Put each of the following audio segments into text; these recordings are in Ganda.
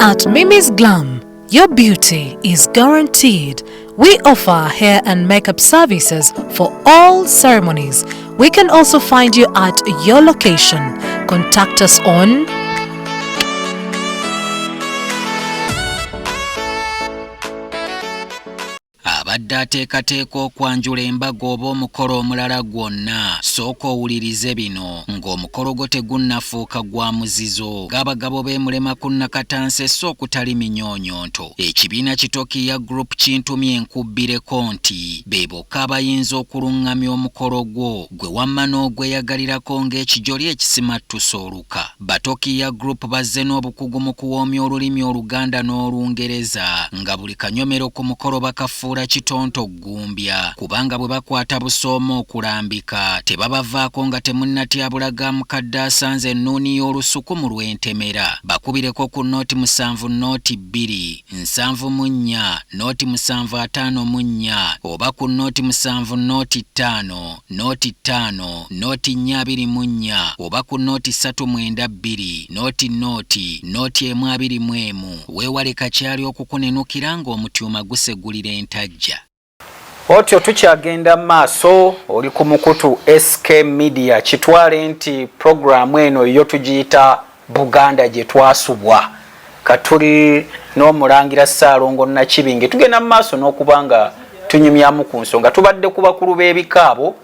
At Mimi's Glam, your beauty is guaranteed. We offer hair and makeup services for all ceremonies. We can also find you at your location. Contact us on Abadde ateekateeka okwanjula embaga oba omukolo omulala gwonna, sooka owulirize bino ng'omukolo gwo tegunnafuuka gwa muzizo ng'abagabo b'e Mulema ku Nakatanse sso okutali minyoonyonto. Ekibiina Kitokiya Group kintumye nkubbireko nti be bokka abayinza okulung'amya omukolo gwo gwe wamma n'ogweyagalirako ng'ekijoli ekisimattusa oluka. Batokiya Group bazze n'obukugu mu kuwoomya olulimi Oluganda n'Olungereza nga buli kanyomero ku mukolo bakafuula kitonto ggumbya kubanga bwe bakwata Busooma okulambika tebabavaako nga temunnatyabula ga mukadde asanze ennuuni y'olusuku mu lw'entemera. Bakubireko ku nooti musanvu nooti bbiri 74 nooti 7 54 oba ku nooti 7 nooti 5 nooti 5 nooti 4 24 oba ku nooti 3 9 2 nooti nooti nooti 1 21. Weewale kakyali okukunenukira ng'omutyuma gusegulira entajja. Otyo tukyagenda maaso, oli ku mukutu SK Media. Kitwale nti pulogulaamu eno yo tugiyita Buganda gye twasubwa. Katuli n'omulangira Ssaalongo Nakibinge, tugenda mu maaso n'okuba nga tunyumyamu ku nsonga. Tubadde ku bakulu b'ebika abo,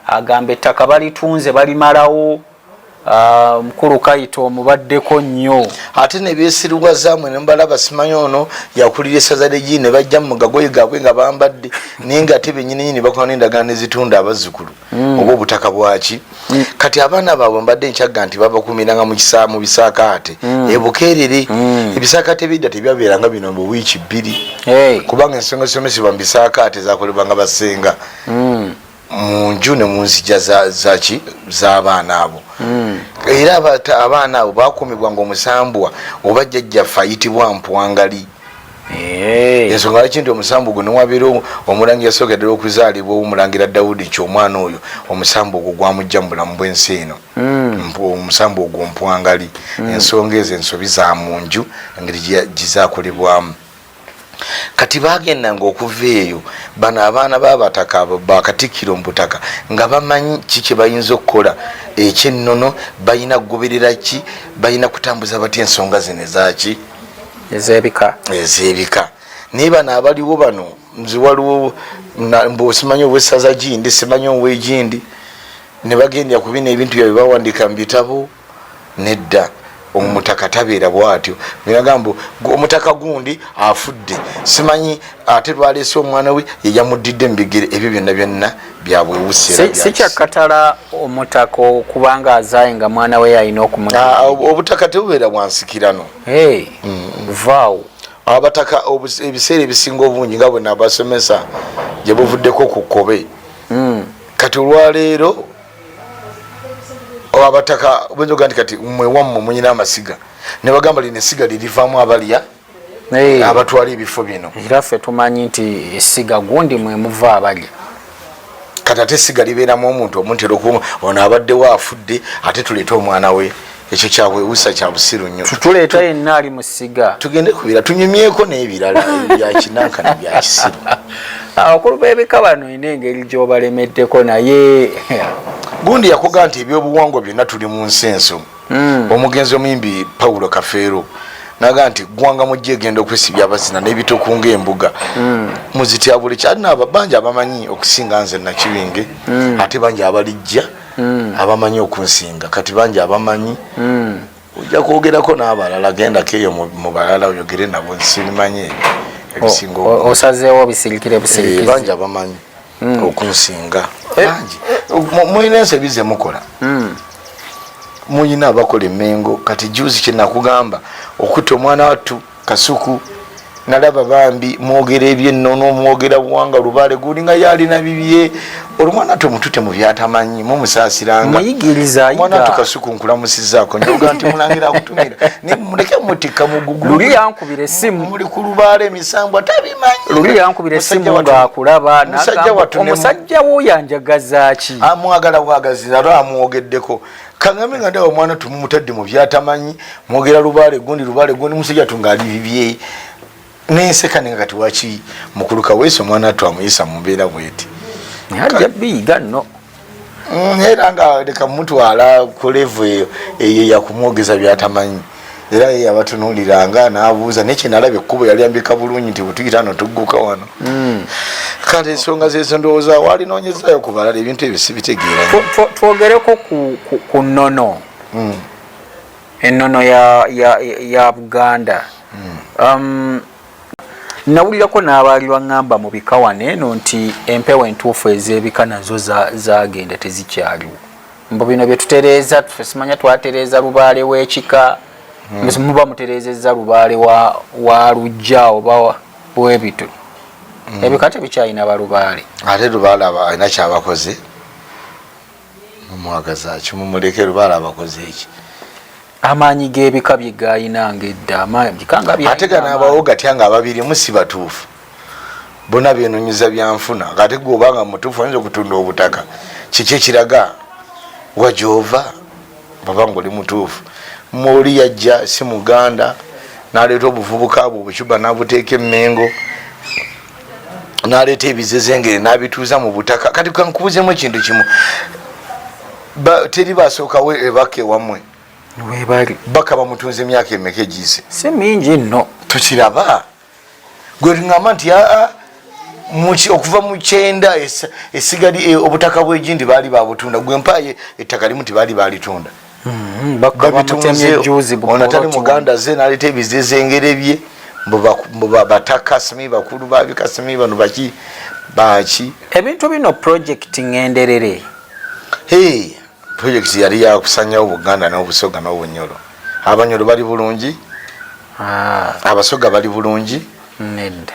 agamba ettaka balitunze balimalawo. Mukulu Kayita omubaddeko nnyo. Ate ne beesiruwazaamu ne mbalaba, simanyi ono yakulira essaza legi ne bajja mu gagoye gaabwe nga bambadde, naye nga ate bennyininyini bakola n'endagaano ezitunda abazzukulu oba obutaka bwaki. Kati abaana baabwe mbadde nkyagga nti babakuumiranga mu bisaakaate ebukeerere. Ebisaakaate bidda tebyabeeranga bino mu wiiki 2, kubanga ensonga zisomesebwa mu bisaakaate zakolebwanga basenga mu nju ne mu nzija zaki z'abaana abo. Era abaana abo bakuumibwanga omusambwa oba jjajjaffe ayitibwa Mpwangali. Ensonga lwaki nti omusambu guno wabeera omulangira yasooka ddala okuzaalibwa omulangira Dawudi, ki omwana oyo omusambu ogwo gwamujja mu bulamu bw'ensi eno. Omusambu ogwo Mpwangali. Ensonga ezo ensobi za mu nju engeri gizakolebwamu. Kati bagendanga okuva eyo bano abaana b'abataka bakatikkiro mu butaka nga bamanyi ki kye bayinza okukola ekyennono, balina kugoberera ki, balina kutambuza batya ensonga zino ezaki ez'ebika. Ez'ebika. Naye bano abaliwo bano nze waliwo mbu simanyi ow'essaza gindi, simanyi ow'egindi, ne bagendera ku bino ebintu byabwe bawandiika mu bitabo. Nedda, omutaka tabeera bwatyo. Nagamba omutaka gundi afudde, simanyi ate lwaleese omwana we yeyamuddidde mu bigere. Ebyo byonna byonna byabwewusi. Si kyakkatala omutaka okubanga azaaye nga mwana we yalina okumutaka. Obutaka tebubeera bwansikirano. Vaawo. Abataka ebiseera ebisinga obungi nga bwe nabasomesa gye buvuddeko ku kkobe. Kati olwaleero abataka bwenjoga nti kati mwe wammwe munyina amasiga, ne bagamba lino essiga lirivaamu abalya abatwala ebifo bino. Era ffe tumanyi nti essiga gundi mwe muva abalya. Kati ate essiga libeeramu omuntu omuntera okuba ono abaddewo afudde, ate tuleete omwana we. Ekyo kyabwewusa kya busiru nnyo. Tuleeta yenna ali mu ssiga. Tugende kubira tunyumyeko n'ebirala bya kinankana bya kisiru. Abakulu b'ebika bano olina engeri gy'obalemeddeko naye. Gundi yakuga nti ebyobuwangwa byonna tuli mu nsi enso. Omugenzi omuyimbi Paulo Kafeero naga nti ggwanga mujja egenda okwesibya abazina n'ebituku ng'embuga. Muzitya buli kyalina bangi abamanyi okusinga nze Nakibinge, ate bangi abalijja abamanyi okunsinga. Kati bangi abamanyi. Ojja kwogerako n'abalala, gendako eyo mu balala oyogere nabo, nsibimanyi ebisinga obungi. Osazeewo bisirikire busirikizi. Bangi abamanyi okunsinga. Bangi. Mulina ensobi ze mukola. Mulina abakola emmengo. Kati juzi kye nakugamba okutta omwana wattu Kasuku Nalaba bambi mwogera ebyennono, mwogera buwanga lubaale gulinga yalina bibye. Olumwana tumutute mu byatamanyi, mumusaasiranga. Muyigiriza. Mwana tukasuku nkulamusizaako njoga nti mulangira akutumira muleke mutikka mugugu. Luli yankubira essimu. Muli ku lubaale emisambwa tabimanyi. Luli yankubira essimu ng'akulaba omusajja wo yanjagaza ki? Amwagala bwagazi nalo amwogeddeko. Kaŋŋambe nga ndaba omwana tumumutadde mu byatamanyi, mwogera lubaale gundi lubaale gundi, musajja tungaali bibye nenseka nenga kati waki mukulu Kaweesi omwana twamuyisa mu mbeera bweti. Ajja biyiga nno. Era nga leka mutwala ku levu eyo eyo yakumwogeza byatamanyi, era ye yabatunuuliranga n'abuuza naye kyenalaba ekkubo yali ambika bulungi nti bwetuyita no tugguka wano. Kale ensonga zezo ndowooza walinoonyezaayo ku balala, ebintu ebyo sibitegeera. Twogereko ku nnono, ennono ya Buganda. Nawulirako n'abaali baŋŋamba mu bika wano eno nti empewo entuufu ez'ebika nazo zagenda tezikyaliwo. Mbu bino bye tutereeza simanya twatereeza lubaale w'ekika, muba mutereezezza lubaale wa lujja oba bwebito. Ebika tebikyalina balubaale. Ate lubaale alina kyabakoze, mumwagaza ki? Mumuleke, lubaale abakoze eki? Amaanyi g'ebika bye gayinanga edda. Ate ganaabawo gatya nga ababirimu si batuufu? Bonna benonyeza byanfuna. Ate gwe obanga mutuufu oyinza okutunda obutaka, kiki ekiraga wagyova baba nga oli mutuufu? Oli yajja si muganda n'aleeta obuvubuka bwe obucuba n'abuteeka emmengo, n'aleeta ebizezengere n'abituuza mu butaka. Kati kankubuzeemu ekintu kimu, teri basookawo ebaka ewamwe? Webali. Baka bamutunze emyaka emeka egiyise? Si mingi nno. Tukiraba gwe tuŋŋamba nti aa okuva mu 90 esigali obutaka bwegindi baali babutunda. Gwe mpaaye ettaka limu ti baali balitunda. Babitunze ono atali muganda ze naleeta ebizezengere bye mbu bataka simi bakulu babika simi bano baki baki. Ebintu bino project ngenderere. Hey, project yali yakusanyawo Buganda n'Obusoga n'Obunyolo. Abanyolo bali bulungi, Abasoga bali bulungi. Nedda.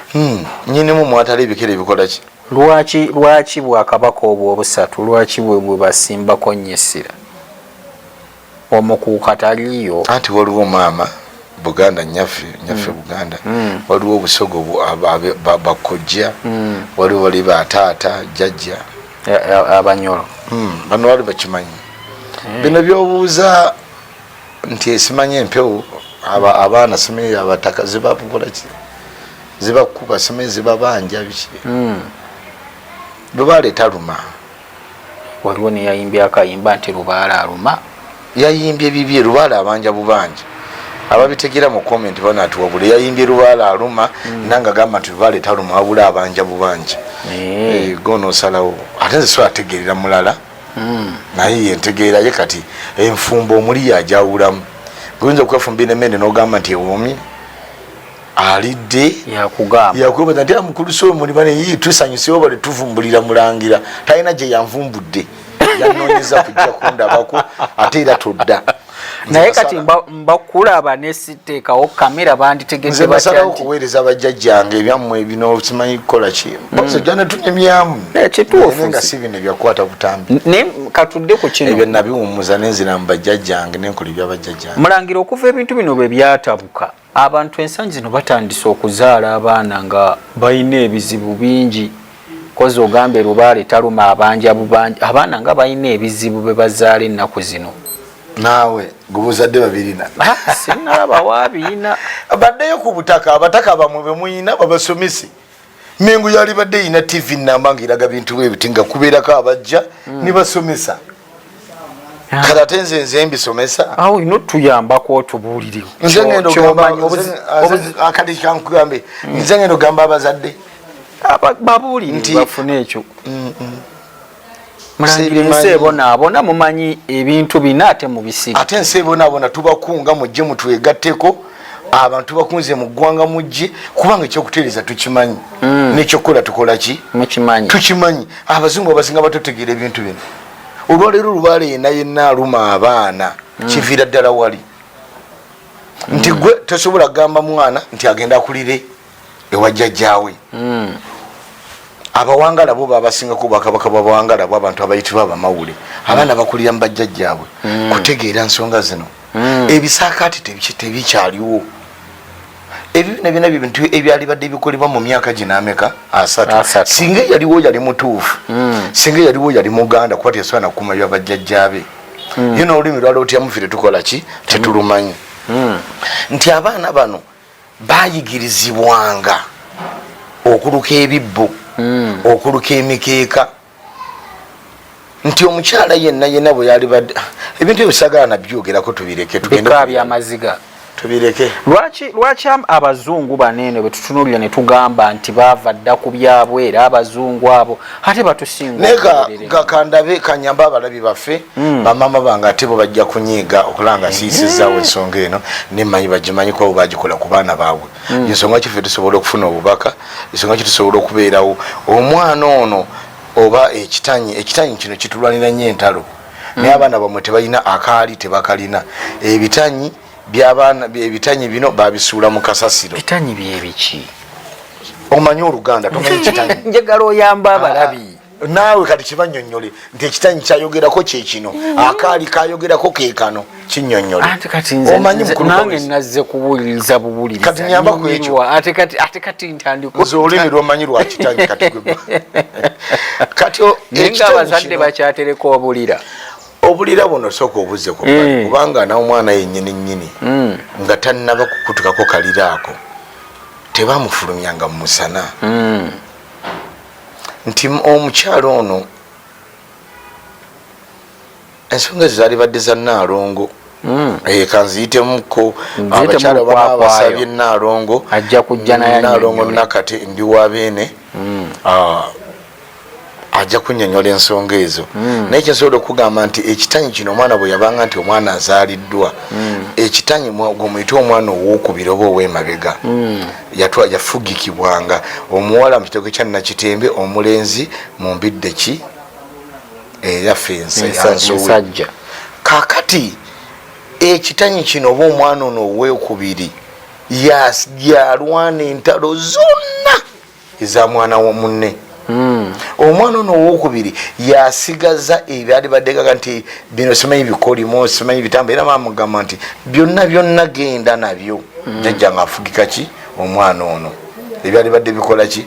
Nyinimu mwatala ebikere bikola ki? Lwaki bwakabaka obwo obusatu lwaki bwe basimbako nnyo essira? Omukuuka taliyo. Anti waliwo maama Buganda nyaffe nyaffe Buganda. Waliwo Obusoga bakojja, waliwo bali bataata jjajja. Abanyolo. Bano bali bakimanyi bino byobuuza nti esimanyi empewo abaana simanyi abataka zibakolaki zibakuba simanyi zibabanja biki. Lubaale taluma. Waliwo neyayimbye akayimba nti lubaale aluma. Yayimbye bibye, lubaale abanja bubanja. Ababitegera mu comment banatuwabula. Yayimbye lubaale aluma, nanga gamba nti lubaale taluma wabula abanja bubanja. Gonosalawo ate nze so ategeerera mulala. Naye yentegeera ye kati enfumbo omuli yajawulamu. Goyinza okwefumbira emmere n'ogamba nti ewoomye, alidde yakugamba yakwebaza nti mukulu so muli bane yi tusanyuse oba tuvumbulira mulangira talina gye yanvumbudde, yanoonyeza kujja kundabako ate era todda. Naye kati mbakulaba nesiteekawo kamera banditegedde. Nze nasalawo okuweereza bajjajjange ebyammwe bino simanyi kukola ki ojja ne tunyumyamu. Kituufu. Nga si bino ebyakukwata butambi. Naye katudde ku kino. Ebyo nabiwummuza nenzira mu bajjajjange nenkola ebyabajjajjange. Mulangira, okuva ebintu bino bwe byatabuka, abantu ensangi zino batandise okuzaala abaana nga balina ebizibu bingi. Kozi ogambe lubaale taluma abanja bubanja, abaana nga balina ebizibu bye bazaala ennaku zino. Naawe gubuzadde babirina. Sinalaba wabiina. Baddeyo ku butaka, abataka bamwe bemuyina babasomese. Mengo yali badde erina TV namba ngaeraga bintu bwebiti nga kubeerako abajja ne basomesa. Kati ate nze mbisomesa. Awo olina otuyambako otubuulire. Nze ngenda ogamba akati kankugambe, nze ngenda ogamba abazadde babuulire nti bafune ekyo. Mulangira, ensi ebonaabona, mumanyi ebintu bina ate mubisiga. Ate ensi ebonaabona, tubakunga mujje mutwegatteko. Abantu bakunze mu ggwanga mujje, kubanga ekyokutereeza tukimanyi n'ekyokukola tukola ki? Mukimanyi. Tukimanyi. Abazungu abasinga batutegeera ebintu bino. Olwaleero lubaale yenna yenna aluma abaana kiviira ddala wali nti gwe tosobola kugamba mwana nti agenda akulire. Ewa jjajjaawe. Abawangala bo babasingako obwakabaka bwabawangala bw abantu abayitibwa abamawule. Abaana bakulira mu bajjajjaabwe kutegeera nsonga zino. Ebisaakaati tebikyaliwo. Ebyo byona byona bintu ebyalibadde bikolebwa mu myaka gino ameka? 30. 30. Singa yaliwo yali mutuufu, singa yaliwo yali muganda, kuba teyasobola nakukuuma bya bajjajjaabe. Ye n'olulimi lwalootyamu ffe tetukola ki, tetulumanyi. Nti abaana bano bayigirizibwanga okuluka ebibbo, okuluka emikeeka, nti omukyala yenna yenna bwe yalibadde ebintu ebyo sagala nabyogerako, tubireke tugende. Bikaabya amaziga. Tubireke. Lwaki abazungu baneeno bwe tutunuulira ne tugamba nti baava dda ku byabwe, era abazungu abo ate batusinga Naye okugoberera? Kandabe kanyambe abalabi baffe. Bamaama bange ate bo bajja kunyiiga okulaba nga siyisizaawo ensonga eno, nemmanyi bagimanyi kuba bo bagikola ku baana baabwe. Ensonga ki ffe tusobola okufuna obubaka, ensonga ki tusobola okubeerawo omwana ono oba ekitanyi. Ekitanyi kino kitulwanira nnyo entalo, naye abaana bamwe tebalina akaali, tebakalina. Ebitanyi byabaana, ebitanyi bino babisuula mu kasasiro. Bitanyi byebiki? Omanyi oluganda, tomanyi kitanyi? Njagala oyamba abalabi. Naawe kati kibanyonyole nti ekitanyi kyayogerako kyekino, akaali kayogerako kekano, kinyonyole. Ate kati nze Omanyi mukulu nange Kawesi. Nazze kuwuliriza buwuliriza. Kati nyamba ku ekyo. Nyumirwa. Ate kati ntandika. Nze olulimi lwomanyi lwa kitanyi. Kati gwe kati Naye nga ekitanyi abazadde kino- bakyatereka obulira. Obulira buno sooka obuzze ku bbali, kubanga n'omwana yennyini nnyini nga tannaba kukutukako kalira ako tebamufulumyanga mu musana. Nti omukyalo ono ensonga ezo zaalibadde za Nnaalongo. Kanziyitemuko. Nziyitemu. Abakyala bana Okwakwayo. abasabye Nnaalongo. Ajja kujja naye Nnaalongo annyonnyole. Nakate ndi wa beene. Ah, ajja kunnyonnyola ensonga ezo. Naye kyensobola okugamba nti ekitanyi kino, omwana bwe yabanga nti omwana azaaliddwa, ekitanyi gwemuyite omwana owokubiri oba ow'emabega, yafugikibwanga omuwala mu kitego kya Nakitembe, omulenzi mu mbidde ki eyaffe yansowe. Ensajja. Kakati ekitanyi kino oba omwana ono owekubiri yalwana entalo zonna eza mwana wa munne. Omwana ono owokubiri yasigaza ebyali baddegaga nti bino simanyi bikolimo, simanyi bitambo, era bamugamba nti byonna byonna genda nabyo. Jjajja nga afugika ki omwana ono ebyali badde bikola ki,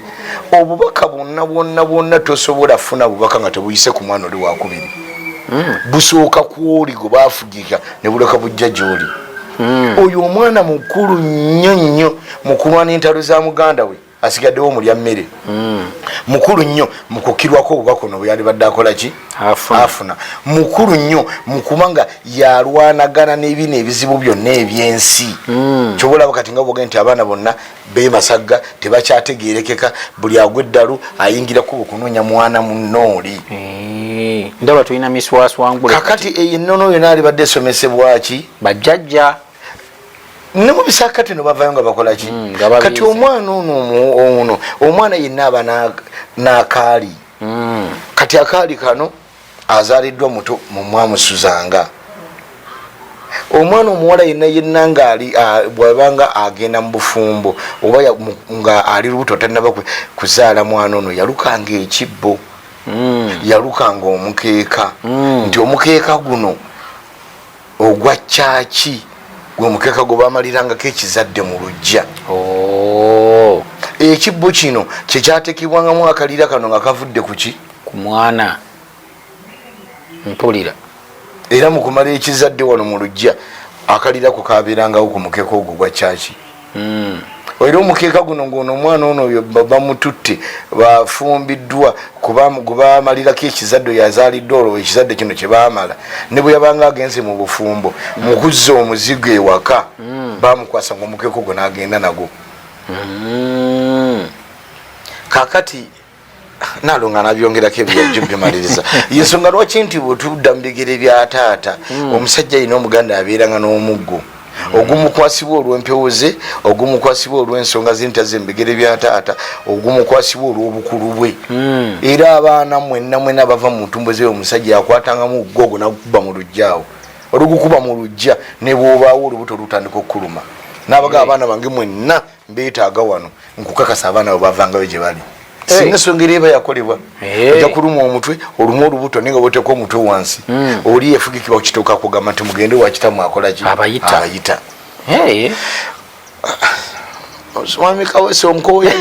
obubaka bwonna bwonna bwonna tosobola funa bubaka nga tebuyise ku mwana oli wakubiri. Busooka kwoli gwe bafugika ne buleka bujja gyoli. Oyo omwana mukulu nnyo nnyo mu kulwana entalo za muganda we asigaddewo omulya mmere. Mukulu nnyo mu kukirwako obubaka ono bwe yalibadde akola ki. Afuna. Afuna. Mukulu nnyo mu kuba nga yalwanagana n'ebino ebizibu byonna ebyensi. Kyoba olaba kati nga bwogenda nti abaana bonna bemasagga, tebakyategerekeka, buli agwa eddalu ayingira kubo kunoonya mwana munnooli. Ndaba tulina miswaswangule. Kakati eyo ennono yonna alibadde esomesebwaki? Bajjajja. Ne mu bisaakati no bavayo nga bakola ki? Nga babizi. Kati omwana ono ono omwana yenna aba n'akaali. Kati akaali kano azaaliddwa muto, mumwamusuzanga omwana omuwala yenna yenna ngaali bwabanga agenda mu bufumbo oba nga ali lubuto tannaba kuzaala mwana ono, yalukanga ekibbo, yalukanga omukeeka. Nti omukeeka guno ogwa kyaki gwe mukeeka gwe bamalirangako ekizadde mu luggya. Oh. Ekibbo kino kyekyatekebwangamu akalira kano nga kavudde ku ki? Ku mwana. Mpulira. Era mu kumala ekizadde wano mu luggya, akalirako kabeerangawo ku mukeeka ogwo gwa kyaki. Era omukeeka guno ngaono omwana ono oyo bamututte bafumbiddwa gwe bamalirako ekizadde, oyo azaaliddwa olwo ekizadde kino kye baamala, ne bwe yabanga agenze mu bufumbo mu kuzza omuzigo ewaka, bamukwasa nga omukeeka ogwo n'agenda nagwo. Kakati Nalonga nabyongerako ebyajjo bimaliriza yensonga lwaki nti bwetudda mu bigere bya taata, omusajja yina omuganda abeeranga n'omuggo ogumukwasibwa olw'empewo ze, ogumukwasibwa olw'ensonga zintaze mu bigere bya taata, ogumukwasibwa olw'obukulu bwe. Era abaana mwenna mwenna bava mu ntumbo ze, omusajja yakwatangamu oggo ogwo nagukuba mu luggya awo. Olugukuba mu luggya, ne bwobaawo olubuto lutandika okukuluma. N'abaga abaana bange mwenna mbeetaaga wano, nkukakasa abaana bwe bavangayo gye bali. Singa ensonga eri eba yakolebwa, ojja kulumwa omutwe, olumu olubuto, naye nga bwoteeka omutwe wansi oli yefugikibwa kukituuka kugamba nti mugende wakitamu akola ki? Abayita. Abayita. Mwami Kawesi, onkooya.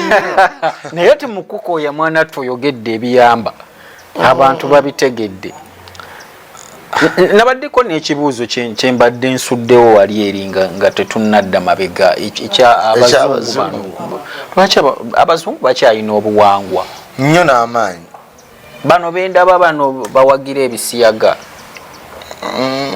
Naye timukukooya, mwana tuyogedde ebiyamba abantu babitegedde. Nabaddeko n'ekibuuzo kyembadde nsuddewo wali eri nga tetunnadda mabega, ekya abazungu bano. Lwaki abazungu bakyalina obuwangwa? Nnyo n'amaanyi. Bano bendaba bano bawagira ebisiyaga.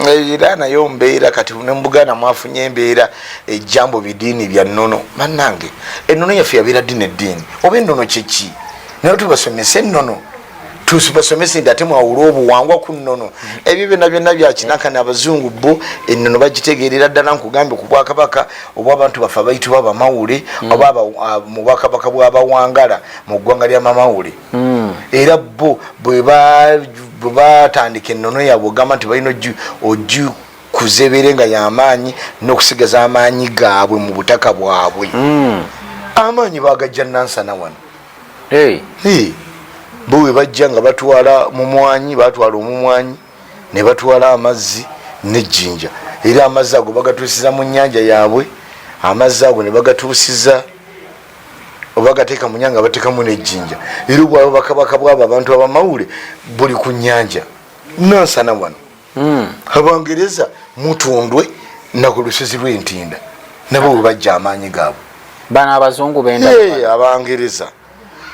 Era nayo mbeera kati ne mubuganda mwafunye embeera ejjambo bidiini bya nnono. Bannange, ennono yaffe yabeera ddi neddiini oba ennono kyeki? Naye tubasomese ennono, tubasomese nti ate mwawule obuwangwa ku nnono. Ebyo byonna byonna byakinakana. Abazungu bo ennono bagitegeerera ddala. Nkugambye ku bwakabaka obw'abantu baffe abayitibwa abamawule, oba mu bwakabaka bw'abawangala mu ggwanga ly'amamawule, era bo bwe batandika ennono yaabwe, ogamba nti balina ogikuza ebeere nga y'amaanyi n'okusigaza amaanyi gaabwe mu butaka bwabwe. Amaanyi bagajja Nansana wano. Bo bwe bajja nga batwala mumwanyi, batwala omumwanyi ne batwala amazzi n'ejjinja, era amazzi ago bagatuusiza mu nnyanja yaabwe. Amazzi ago ne bagatuusiza oba gateeka mu nyanja, bateekamu n'ejjinja, era obwabo bakabaka bwabo abantu abamawule buli ku nnyanja Nansana wano. Abangereza Mutundwe naku lusozi lw'Entinda nabo bwe bajja amaanyi gaabwe. Bano abazungu benda. Abangereza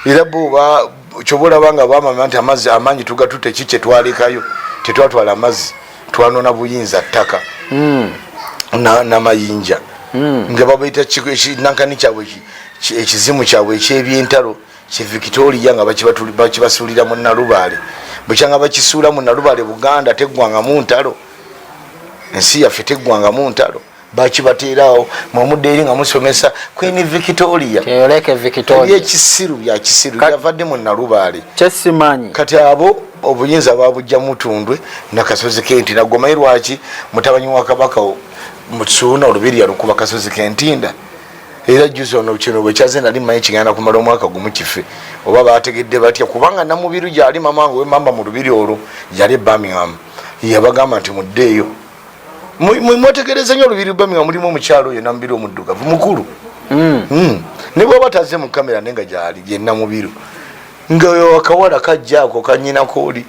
era bo kyoba olaba nga bamama nti amazzi amangi tugatute, ki kyetwalekayo? Tetwatwala amazzi, twanona buyinza, ttaka namayinja nga babaita nankani kyabwe, ekizimu kyabwe ekyebyentalo ki Victoria, nga bakibasuulira mu Nalubaale. Bukyanga bakisuula mu Nalubaale, Buganda teggwangamu ntalo, ensi yaffe teggwangamu ntalo. Bakibateerawo, mwemudde eri nga musomesa Queen Victoria. Teyoleke Victoria. Ebyekisiru bya kisiru byavadde mu Nalubaale. Kyesimanyi. Kati abo obuyinza babujja Mutundwe nakasozi Kentinda. Gomanyi lwaki mutabanyi wa Kabaka Musuuna olubiri yalukuba kasozi Kentinda? Era juzi ono kino bwekyaze nali manyi kigenda kumala omwaka gumu kife, oba bategedde batya? Kubanga Namubiru gyali, mama wange wemamba mu lubiri olwo yali e Birmingham, yabagamba nti muddeeyo mwetegereze nnyo olubiri Birmingham, mulimu omukyalo oyo Namubiru omuddugavu mukulu. Ne bwaba taze mu kamera, naye nga gyali ye Namubiru, nga oyo akawala kajja ako kanyinako oli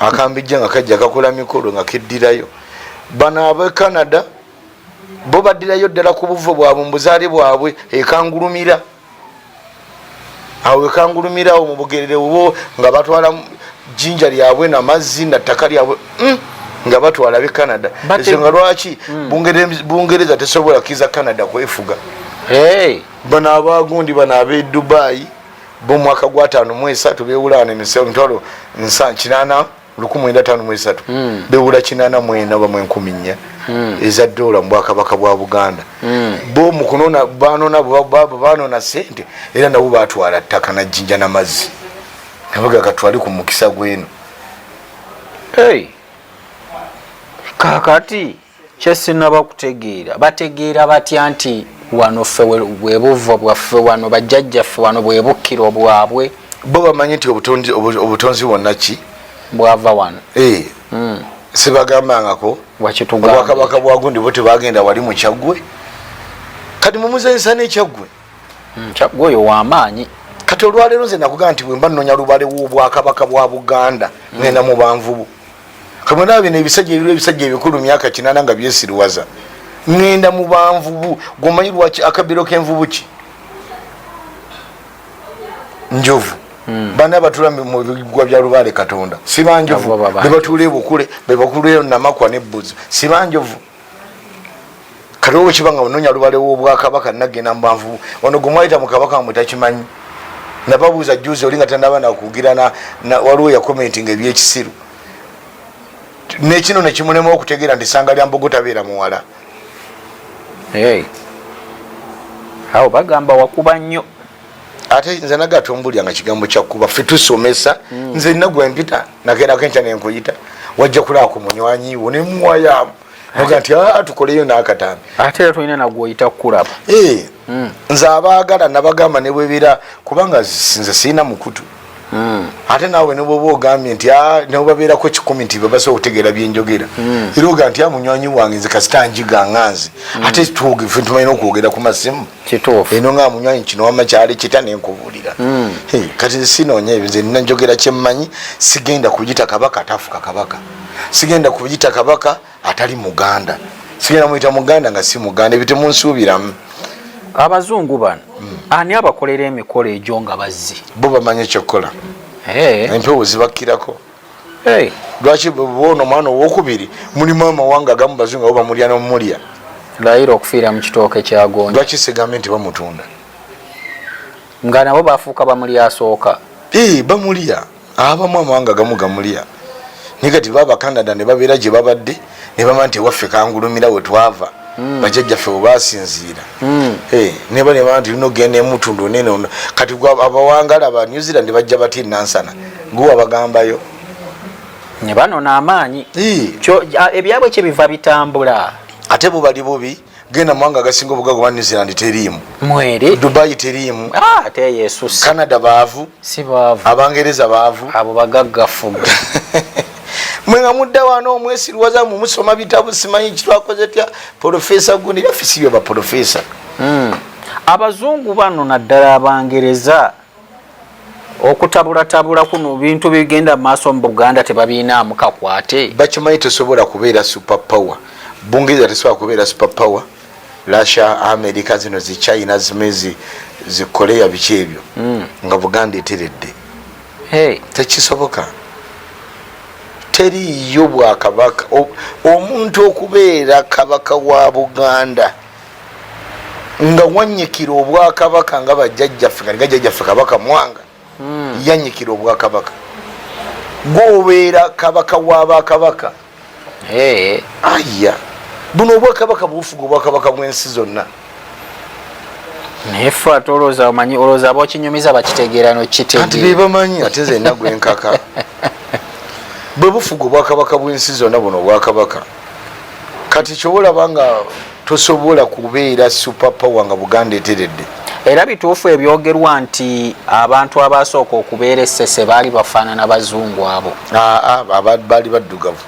akambijja nga kajja kakola mikolo nga keddirayo. Bano abe Canada bo baddirayo ddala ku buvo bwabwe mu buzaale bwabwe ekangulumira awo, ekangulumira awo mu Bugerere bubo, nga batwala jjinja lyabwe namazzi nattaka lyabwe, nga batwala be Canada. Ensonga lwaki Bungereza tesobola kiza Canada kwefuga. Bano abagundi bano abe Dubai bo mwaka gwa 53 bewulaana emitwalo 8 1953, bewula 84 oba mu 4000 eza dola mu bwakabaka bwa Buganda. Bo mukunona banona banona sente, era nabo batwala ttaka najjinja namazzi, nabaga katwale ku mukisa gweno. Hey. Kakati kyesinaba kutegeera, bategeera batya nti wano ffe bwe buvo bwaffe, wano bajjajjaffe, wano bwe bukkiro bwabwe? Bo bamanyi nti obutonzi bwonna ki? Bwava wano. Eh. Sibagambangako obwakabaka bwagundi bo tebagenda wali mu Kyaggwe? Kati mumuzanyisa n'Ekyaggwe. Kyaggwe oyo w'amaanyi. Kati olwaleero nze nakugamba nti bwemba nnonya lubale w'obwakabaka bwa Buganda, ngenda mu banvubu. Kamwena bino ebisajja ebiro, ebisajja ebikulu myaka 80 nga byesiruwaza, ngenda mu banvubu. Gwomanyi lwaki akabiro k'envubu ki njovu? Bana batula mu bigwa bya Lubaale Katonda si banjovu? Bebatuula ebukule, bebakulueyo Namakwa nebbuzi, si banjovu? Kati oba kiba nga ononya lubale w'obwakabaka, nagenda mu banvubu. Wano gwe mwayita mu kabaka mwe takimanyi. Nababuuza juzi oli nga tanaba nakugira, waliwo yakomentinga ebyekisiru nekino nekimulema okutegeera nti sanga lya mbogo tabeera muwala. Awo bagamba wakuba nnyo. Ate nze nagatumbulya nga kigambo kyakuba ffe tusomesa. Nze nina gwe mpita, nakeerako enkya nenkuyita, wajja kulaba ku munywanyi wo nemuwayamu. Oga nti ah, tukoleyo n'akatambi. Ate era tolina nagwoyita kukulaba. Eh, Nze abaagala nabagamba ne bwebira kubanga nze sirina mukutu. Ate naawe ne bwoba ogambye nti ah, ne bwebabeerako 100 nti babasobola okutegeera bye njogera. Era oga nti ah, munywanyi wange nze kasita njiga nga nze. Ate ffe tumanyi n'okwogera ku masimu. Kituufu. Eno nga munywanyi kino wamma kyali kita ne nkubuulira. Hey, kati nze sinoonya ebyo, nze nina njogera kye mmanyi, sigenda kuyita kabaka atafuka kabaka. Sigenda kuyita kabaka atali muganda. Sigenda muyita muganda nga si muganda, ebyo temunsuubiramu. Abazungu bano ani abakolera emikolo egyo nga bazzi? Bo bamanyi ekyokukola. Empewo zibakkirako. Lwaki bwona omwana owokubiri mulimu amawanga agamu bazungu abo bamulya n'omulya. Layira okufiira mu kitooke kya gonja. Lwaki sigambe nti bamutunda? Nga nabo bafuuka bamulya asooka. Bamulya. Abamu amawanga agamu gamulya. Naye kati baba Canada ne babeera gye babadde ne bamanya nti ewaffe kangulumira we twava. Bajjajjaffe we baasinziira. Ne bamanya nti tulina okugenda emutundu nene ono. Kati gwe abawangala aba New Zealand bajja batya e Nansana? Gwe wabagambayo. Ne banona amaanyi. Ebyabwe kye biva bitambula. Ate bo bali bubi. Genda mu mawanga agasinga obugagga oba New Zealand teriimu. Mweri. Dubai teriimu. Ate yesusse. Canada baavu. Si baavu. Abangereza baavu. Abo bagaggafu. Mwe nga mudda wano omwesirwaza mu musoma bitabo simanyi kitwakoze tya Professor gundi byaffe si bya ba professor. Abazungu bano naddala Abangereza okutabulatabula kuno bintu bigenda mu maaso mu Buganda tebabiinaamu kakwate. Bakimanyi tosobola kubeera super power. Bungereza tesobola kubeera super power. Russia, America zino zi China zimu zi Korea biki ebyo. Nga Buganda eteredde. Tekisoboka. Teriiyo bwakabaka. Omuntu okubeera kabaka wa Buganda nga wanyikira obwakabaka nga bajjajjaffe, nga jjajjaffe Kabaka Mwanga yanyikira obwakabaka, gwobeera kabaka w'abakabaka. Aya, buno obwakabaka bufuga obwakabaka bw'ensi zonna. Naye ffe ate olowooza omanyi, olowooza ab'okinyumiza bakitegeera n'okitegeera. Anti be bamanyi, ate nze nna gwe nkaka. Bwe bufuga obwakabaka bw'ensi zonna buno obwakabaka. Kati ky'olaba nga tosobola kubeera super power nga Buganda eteredde. Era bituufu ebyogerwa nti abantu abasooka okubeera e Ssese baali bafaanana bazungu abo? Aa, baali baddugavu.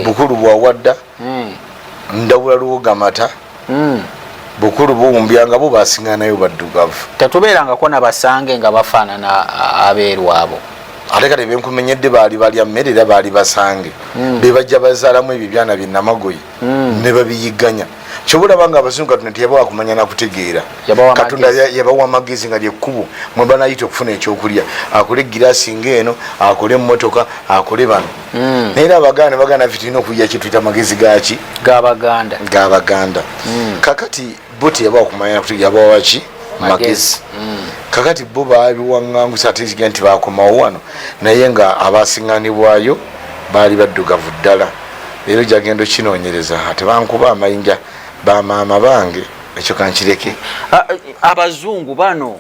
Bukulu bwawadda, Ndawula Luwoga Mata, Bukulu buwumbya nga bo basiŋŋanayo baddugavu. Tetubeerangako na basange nga bafaanana abeeru abo. Ate kati benkumenyedde baali balya mmere era baali basange. Be bajja bazaalamu ebyo ebyana bye Namagoye ne babiyigganya. Ky'oba olaba nga abazungu Katonda teyabawa kumanya na kutegeera. Katonda yabawa amagezi nga lyekkubo mwe banayita okufuna ekyokulya. Akole giraasi ng'eno, akole emmotoka, akole bano. Naye era Abaganda baganda ffe tulina okuyiga kye tuyita amagezi gaaki? G'Abaganda. G'Abaganda. Kakati bo teyabawa kumanya na kutegeera, yabawa ki? Magezi. Kakati bo baabiwaŋŋangusa ate kiga nti baakomawo wano, naye nga abaasiŋŋanibwayo baali baddugavu ddala. Leero gyagenda okinoonyereza ate bankuba amayinja ba maama bange, ekyo kankireke. Abazungu bano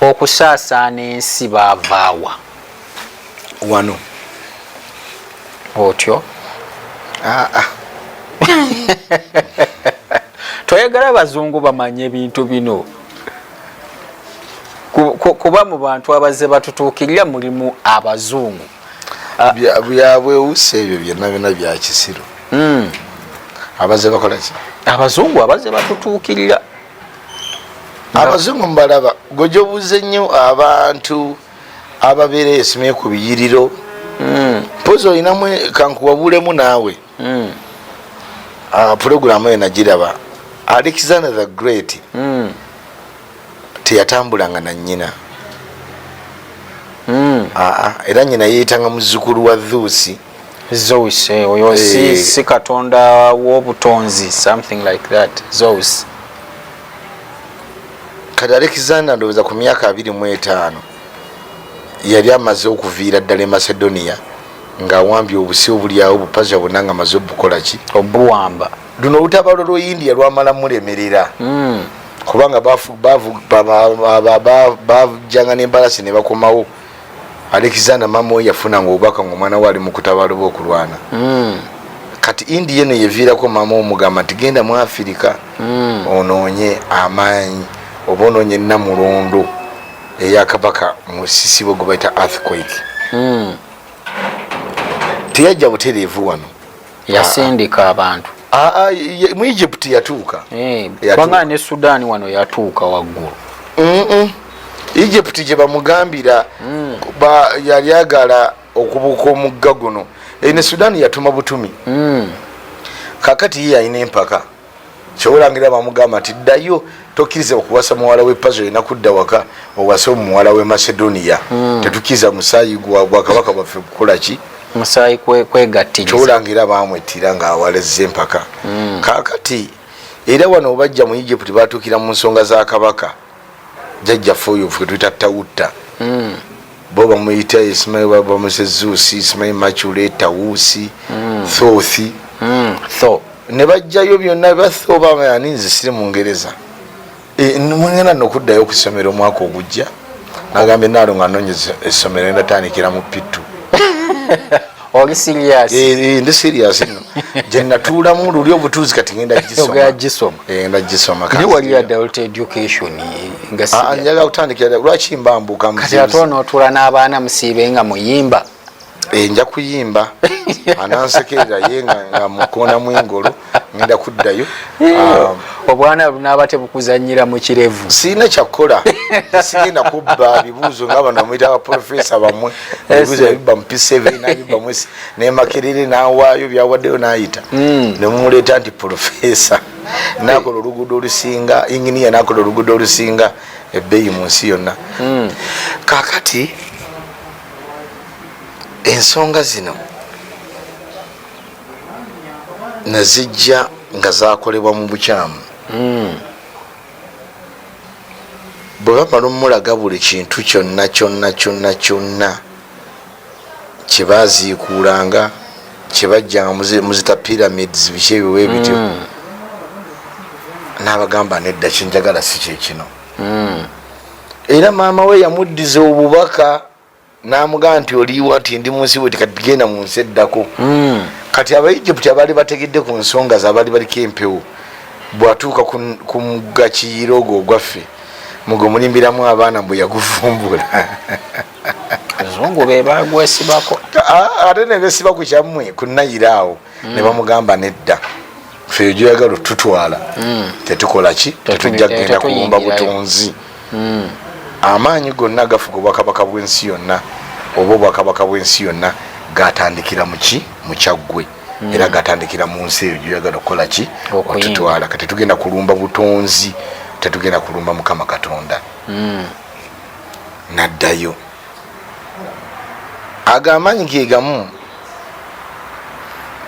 okusaasaana ensi baavaawa? Wano. Otyo? Toyagala abazungu bamanye ebintu bino. Kuba mu bantu abazze batutuukirira mulimu abazungu. Byabwewusa ebyo byonna byonna bya kisiru. Abazze bakola ki? Abazungu abazze batutuukirira. Abazungu mbalaba gwejobuze nnyo abantu ababeera esimye ku biyiriro. Mpozi olinamu kankuwabulemu naawe. Pulogulaamu eyo nagiraba. Alexander the Great teyatambulanga na nnyina. Era nnyina yeeyitanga muzzukulu wa Zeus. Zeus, oyo si katonda w'obutonzi, something like that, Zeus. Kati Alexander ndowooza ku myaka 25 yali amaze okuviira ddala e Macedonia ng'awambye obusi obuli awo Bupasia bwonna nga amaze obukola ki? Obuwamba. Luno olutabalo lw'e India lwamala mulemerera. Kubanga bajjanga n'embalasi ne bakomawo. Alexander maama we yafunanga obubaka ng'omwana we ali mu kutabaala oba okulwana. Kati India eno yeviirako maama omugamba nti genda mu Afirika onoonye amaanyi oba onoonye Namulondo eya kabaka musisi bwe gwe bayita earthquake. Teyajja butereevu wano, yasindika abantu mu Egypt yatuuka. Kubanga ne Sudan wano yatuuka waggulu. Egypt gye bamugambira yali agala okubuuka omugga guno. Ne Sudan yatuma butumi. Kakati ye yalina empaka, kyolangira bamugamba nti ddayo, tokkiriza okuwasa muwala we Pazo, olina kudda waka owase omuwala we Macedonia. Tetukkiriza musaayi gwa kabaka bwaffe kukola ki? Musaayi kwegattiriza. Kyolangira bamwettira ng'awalezza empaka. Kakati era wano obajja mu Egypt batuukira mu nsonga za kabaka jjajjaffe oyo ffe tuyita Tawutta. Bo bamuyita simanyi bamuse Zuusi, simanyi Macule, Tawusi, Thothi. Tho. Ne bajjayo byonna batho baani. Nze siri Mungereza. Mugenda nno okuddayo ku ssomero omwaka ogujja. Nagambye naalo nga noonyeza essomero, ndatandikira mu P2. Oli serious? Ndi serious nno, gye natuulamu luli obutuuzi kati ngenda gisoma. Gisoma. Ngenda gisoma. Naye wali adult education nga Ah, njagala kutandikira lwaki mbambuka? Kati ate onootuula n'abaana musiibe nga muyimba? Nja kuyimba, anansekerera ye nga mukoonamu engolo, ngenda kuddayo. Obwana bunaaba tebukuzanyira mu kirevu. Sirina kyakukola, sigenda kubba bibuuzo nga bano muyita abaprofesa bammwe. Ebibuuzo yabibba mu P7, nabibba mu S, ne Makerere nawaayo byawaddeyo nayita. Nemumuleeta nti profesa nakola oluguudo olusinga, inginiya nakola oluguudo olusinga ebbeeyi mu nsi yonna. Kakati ensonga zino nazijja nga zakolebwa mu bukyamu. Bwe bamala omulaga buli kintu kyonna kyonna kyonna kyonna kyebaziikuulanga, kyebajjanga muzita pyramids, biki ebyo bwe bityo, n'abagamba nedda, kyenjagala si kyekino. Era maama we yamuddiza obubaka n'amugamba nti oliwa? Nti ndi munsi bweti. Kati genda mu nsi eddako. Kati Abaegypt abaali bategedde ku nsonga ze, abaali baliko empewo, bwatuuka ku mugga Kiyira ogwo ogwaffe mugwe mulimbiramu abaana mbwe yaguvumbula. Abazungu be bagwesibako. Ate ne besiba ku kyammwe ku Nayira awo ne bamugamba nedda, ffe gyoyagala otutwala tetukola ki, tetujja kugenda kulumba butonzi. Amaanyi gonna gafuga obwakabaka bw'ensi yonna oba obwakabaka bw'ensi yonna gatandikira muki? Mukyaggwe. Era gatandikira mu nsi eyo gyoyagala okukola ki? Otutwala. Kati tetugenda kulumba butonzi, tetugenda kulumba Mukama Katonda. Naddayo. Ago amaanyi ge gamu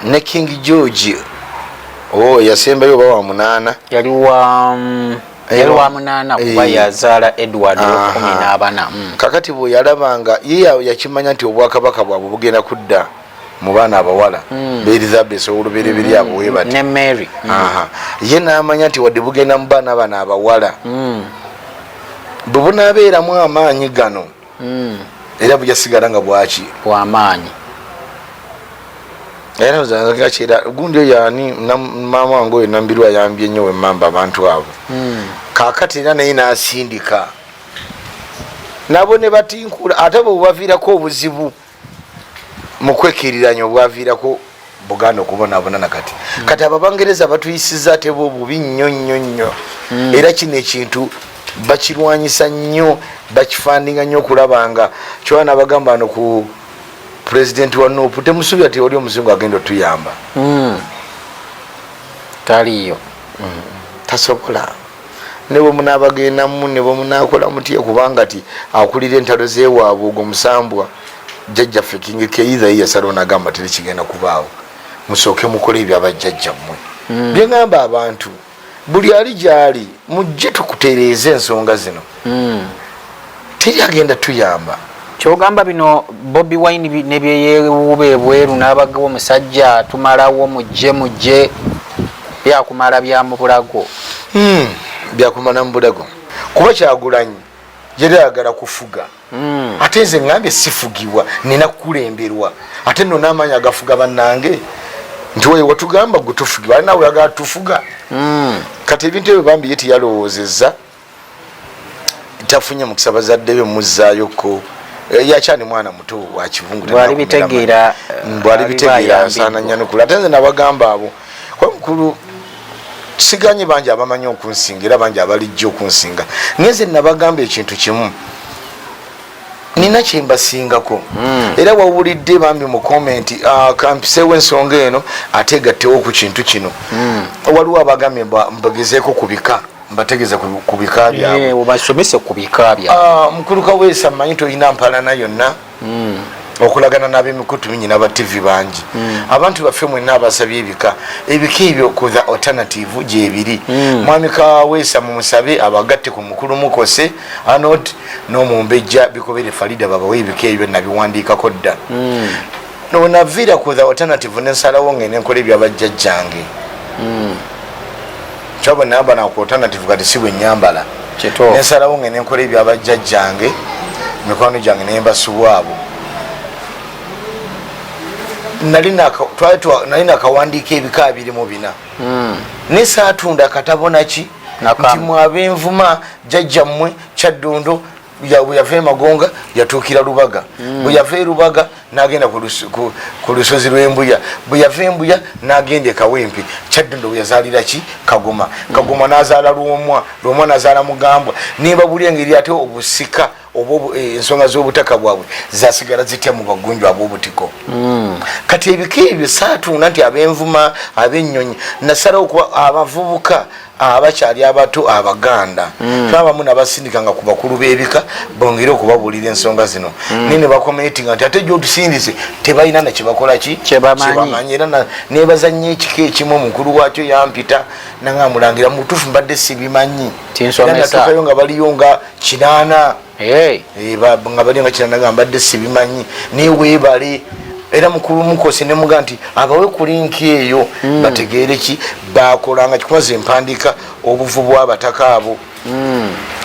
ne King George o yasembayo oba wa munaana. Yali wa munaana kuba yazaala Edward owekumi n'abana. Kakati bwe yalabanga ye yakimanya nti obwakabaka bwabwe bugenda kudda mu baana abawala ba Elizabeth owolubereberye abo we bati ne Mary. Ye n'amanya nti wadde bugenda mu baana bano abawala, bwe bunaabeeramu amaanyi gano era bujasigala nga bwaki? Bwamaanyi. Era kyera gundi oyo ani, maama wange oyo Nambirwa ayambye nnyo wemmamba abantu abo. Kakati era naye n'asindika nabo ne batinkula, ate bwe bubaviirako obuzibu mu kwekkiriranya obwaviirako Buganda okubonaabona nakati. Kati abo Abangereza batuyisiza ate bo bubi nnyo nnyo nnyo. Era kino ekintu bakirwanyisa nnyo, bakifandinga nnyo okulaba nga kyona nabagamba ano ku pulezidenti wa NUP, temusuubira ti oli omuzungu agenda otuyamba. Taliyo. Tasobola, ne bwe munaabagendamu ne bwe munaakola mutya, kubanga ti akulira entalo zewaabwe ogwo musambwa jjajjaffe King Keiza. Ye yasalawo nagamba teri kigenda kubaawo, musooke mukole ebyo abajjajjammwe. Byeŋŋamba abantu buli ali gyali, mujje tukutereeze ensonga zino. Teri agenda tuyamba. Kyogamba bino Bobi Wine ne byeyewuuba ebweru n'abagawo omusajja tumalawo, mujje mujje, byakumala bya mu bulago. Byakumala mu bulago, kuba Kyagulanyi yali ayagala kufuga. Ate nze ŋambye sifugibwa, nina kukulemberwa. Ate nno n'amaanyi agafuga bannange Nti we watugamba gwe tufuge, bali nawe oyagala tufuga. Kati ebintu ebyo bambi ye teyalowoozezza, tafunye mukisa bazadde be muzzaayoko. Yakyani mwana muto wakivungu. Bw'alibitegeera, Bwalibitegeera asaana nyanukula. Ate nze nabagamba abo kuba mukulu siganye bangi abamanyi okunsinga era bangi abalijja okunsinga, naye nze nabagamba ekintu kimu, nina kyembasingako. Era wawulidde bambi mu comment, kampiseewo ensonga eno ate egattewo ku kintu kino. Waliwo abagambye mbagezeeko ku bika, mbategeeze ku bika byabwe. Obasomese ku bika byabwe. Mukulu Kaweesa, mmanyi tolina mpalana yonna okulagana n'ab'emikutu mingi n'aba TV bangi. Abantu baffe mwenna abasabye ebika, ebika ebyo ku The Alternative gyebiri. Mwami Kaweesa mumusabe abagatte ku mukulu Mukose Arnold n'omumbejja Bikobere Farida, babawe ebika ebyo, nabiwandiikako dda. Wenaviira ku The Alternative nensalawo ngende nkola ebyabajjajjange. Kyaba nayambala ku Alternative, kati si bwe nyambala. Nensalawo ngende nkola ebyabajjajjange, mikwano gyange nembasubwa abo. Nali nakawandiika ebika 24, naye saatunda akatabo naki nti mwabenvuma jjajjammwe Kyaddondo bwe yava emagonga yatuukira Lubaga, bwe yava e Lubaga n'agenda ku lusozi lw'Embuya, bwe yava Embuya n'agenda e Kawempe, Kyaddondo bwe yazaalira ki Kagoma, Kagoma n'azaala Lwomwa, Lwomwa n'azaala Mugambwa. Nebabuli engeri ate obusika oba ensonga z'obutaka bwabwe zasigala zitya mu bagunju ab'obutiko. Kati ebika ebyo saatunda nti ab'envuma, ab'ennyonyi. Nasalawo kuba abavubuka abakyali abato Abaganda abamu nabasindikanga ku bakulu b'ebika bongere okubabuulira ensonga zino, naye ne bakomentinga nti ate gyotusindise tebalina nakyebakola ki kyebamanyi. Era nebaza nnyo ekika ekimu, omukulu waakyo yampita nanga mulangira mutuufu mbadde sibimanyi. Era natuukayo nga baliyo nga 80, nga baliyo nga 80, nga mbadde sibimanyi, naye weebale. Era mukulu Mukosi nemuga nti abawe ku link eyo bategeere ki bakolanga kikumaze empandiika obuvu bw'abataka abo.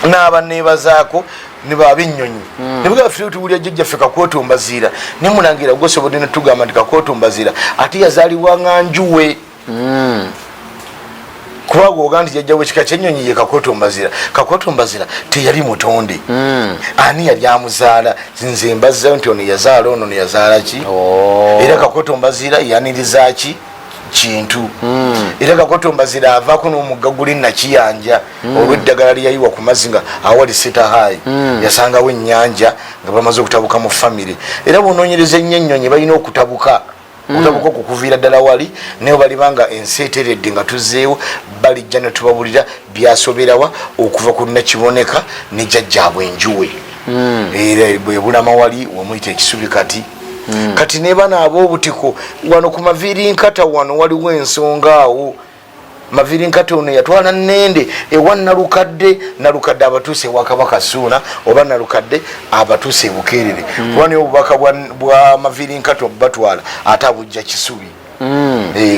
N'abaneebazaako nebaba ennyonyi nebuga ffe tuwulira jjajjaffe Kakooto Mbaziira, nemulangira gwosobodde netugamba nti Kakooto Mbaziira ate yazaalibwa nga njuwe, kuba gwoga nti jjajja wekika kyennyonyi ye Kakooto Mbazira, Kakooto Mbazira teyali mutonde. Ani yali amuzaala? Nze mbazzayo nti ono yazaala ono, neyazaala ki? Era Kakooto Mbazira yaniriza ki kintu? Era Kakooto Mbazira avaako n'omugga guli Nakiyanja olw'eddagala lyeyayiwa ku mazzi nga awali setahayi yasangawo ennyanja nga bamaze okutabuka mu famire. Era bwonoonyereza ennyo ennyonyi balina okutabuka, okutabuka okwo kuviira ddala wali, naye balibanga ensi eteredde nga tuzzeewo balijja ne tubabulira byasoberawa okuva ku Nakiboneka ne jjajjaabwe Enjuwe. Era bwe bulama wali wamuyita ekisubi. Kati kati ne bano ab'obutiko wano ku Maviiri Nkata wano waliwo ensonga awo. Maviiri Nkata ono yatwala Nende ewa Nalukadde, Nalukadde abatuuse ewa Kabaka Suuna oba Nalukadde abatuuse ebukeerere, kuba naye obubaka bwa Maviiri Nkata obubatwala ate abujja Kisubi.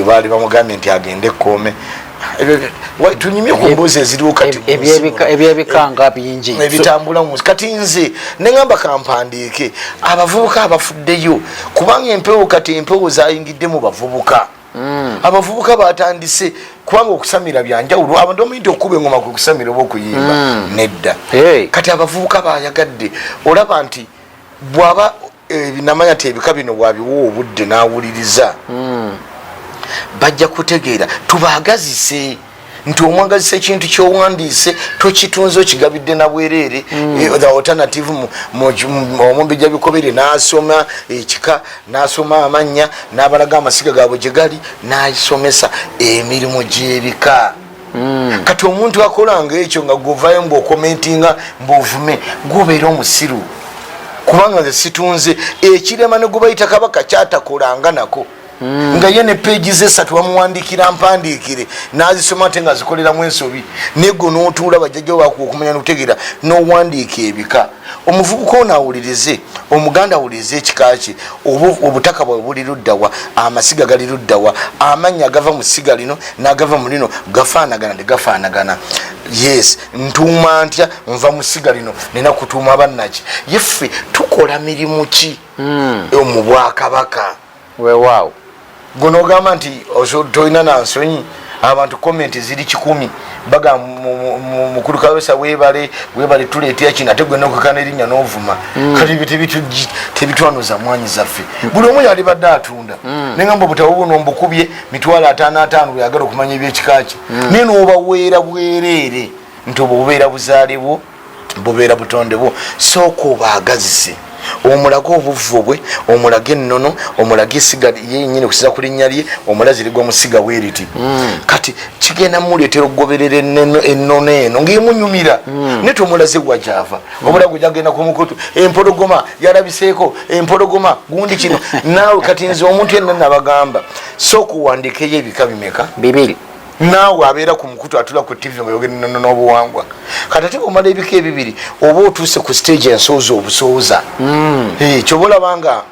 Baali bamugambye nti agende ekkoome. Tunyumye ku mbuuzi eziriwo kati. Ebyebika nga bingi. Ebitambula mu kati nze neŋamba kampandiike abavubuka abafuddeyo, kubanga empewo kati empewo zayingidde mu bavubuka. Abavubuka batandise, kubanga okusamira byanjawulo. Abantu bamanyi nti okukuba engoma kwe kusamira oba okuyimba. Nedda. Kati abavubuka bayagadde olaba nti bwaba namanya nti ebika bino bwabiwa obudde n'awuliriza, bajja kutegeera. Tubaagazise nti omwagazisa ekintu kyowandiise tokitunze, okigabidde na bwereere. The Alternative, omumbejja Bikobere n'asoma ekika, n'asoma amannya, n'abalaga amasiga gaabwe gye gali, n'asomesa emirimu gy'ebika. Kati omuntu akolanga ekyo nga govayo ngaokomentinga mbuovume, gwobeera omusiru, kubanga nze situnze ekirema ne gubayita kabaka kyatakolanga nako, nga ye ne peegi ze esatu bamuwandikira mpandiikire n'azisoma ate nga zikoleramu ensobi. Naye gwe n'otuula bajjajja bakuwa okumanya nokutegeera n'owandiika ebika. Omuvubuka ono awulirize, Omuganda awulirize ekika kye, obutaka bwabwe buli luddawa, amasiga gali luddawa, amannya agava mu ssiga lino n'agava mu lino gafaanagana tegafaanagana? Yes, ntuuma ntya? Nva mu ssiga lino, nina kutuuma bannaki? Yeffe tukola mirimu ki mu bwakabaka? Weewaawo. Gwe nogamba nti tolina na nsonyi, abantu comment ziri 100 baga mukulu Kawesa webale webale tuleetera kino, ate gwe nokakana erinnya n'ovuma. Kati ebyo tebitwanuza mwanyi zaffe. Buli omu yalibadde atunda. Nengamba obutabo buno mbukubye 550,000 bweyagala okumanya ebyekika kye. Naye n'obaweera bwereere nti obwo bubeera buzaale bwo, bubeera butonde bwo. Sooka obaagazise, omulage obuvvu bwe, omulage ennono, omulage esiga yenyini okusiza ku linnya lye, omulazi ligwa mu siga bweriti. Kati kigenda muleetera okugoberera ennono eno ng'emunyumira. Naye tomulaze gwa gyava. Obulago gyagenda ku mukutu, empologoma yalabiseeko, empologoma gundi kino. Naawe kati nze omuntu yenna nabagamba, sooka owandiikeyo ebika bimeka? 2. Naawe abeera ku mukutu, atula ku TV nga yogera ennono n'obuwangwa. Kati ate bwomala ebika ebibiri, oba otuuse ku stage ensooza obusooza. Kyoba olaba nga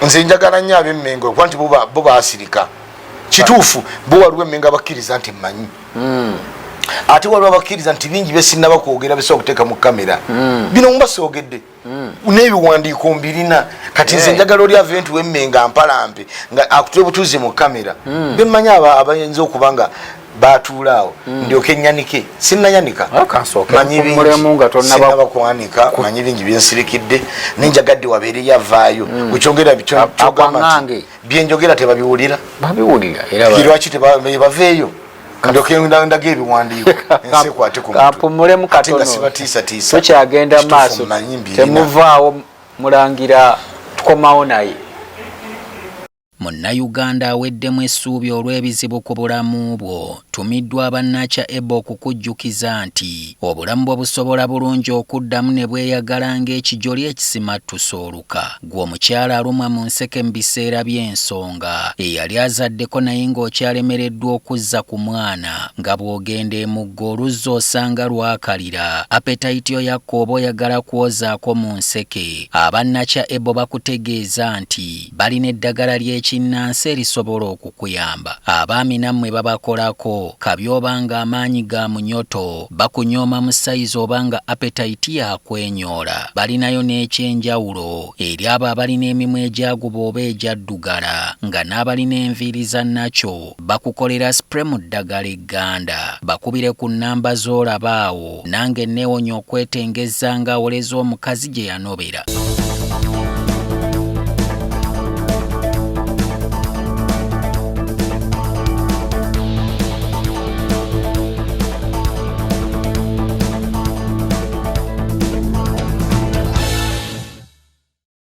nze njagala nnyo ab'Emmengo, kuba nti bo baasirika. Kituufu, bo waliwo Emmengo abakkiriza nti mmanyi, ate waliwo abakkiriza nti bingi byesinaba kwogera bisobola okuteeka mu kamera. Bino muba soogedde n'ebiwandiiko mbirina. Kati nze njagala oli ave nti wemmenga mpalampe nga akutule butuuzi mu kamera, bemmanyi abayinza okuba nga batuula awo, ndyoke nyanike. Sinnayanika, Kansooke manyi bingi. mpumulemu nga tonnaba- Sinnaba kwanika, manyi bingi byensirikidde, nenjagadde wabeereyo avaayo gwekyongera kyogamba nti Akwaŋŋange. byenjogera tebabiwulira. Babiwulira era Lwaki tebaveeyo ndyoke ndaga ebiwandiiko, ensi ekwate ku mutwe. Kampumulemu Ate nga katono. sibatiisatiisa. Tukyagenda Kituufu, maaso. mmanyi mbirina. Temuvaawo, mulangira tukomawo naye. Munnayuganda aweddemu essuubi olw'ebizibu ku bulamu bwo, tumiddwa abannakya Ebo okukujjukiza nti obulamu bwo busobola bulungi okuddamu ne bweyagala ng'ekijoli ekisimattusa oluka. Ggwe omukyala alumwa mu nseke mu biseera by'ensonga, eyali azaddeko naye ng'okyalemereddwa okuzza ku mwana, nga bw'ogenda emugga oluzzi osanga lwakalira, appetite yo yakka oba oyagala kwozaako mu nseke, abannakya Ebo bakutegeeza nti balina eddagala ly'ekinnansi erisobola okukuyamba. Abaami nammwe babakolako, kabi oba ng'amaanyi ga munyoto, bakunyooma mu sayizi oba nga appetite yakwenyoola. Balinayo n'ekyenjawulo eri abo abalina emimwa egyaguba oba egyaddugala, nga n'abalina enviiri za nakyo bakukolera spray mu ddagala egganda. Bakubire ku nnamba z'olaba awo, nange neewonya okwetengezza ng'awoleza omukazi gye yanobera.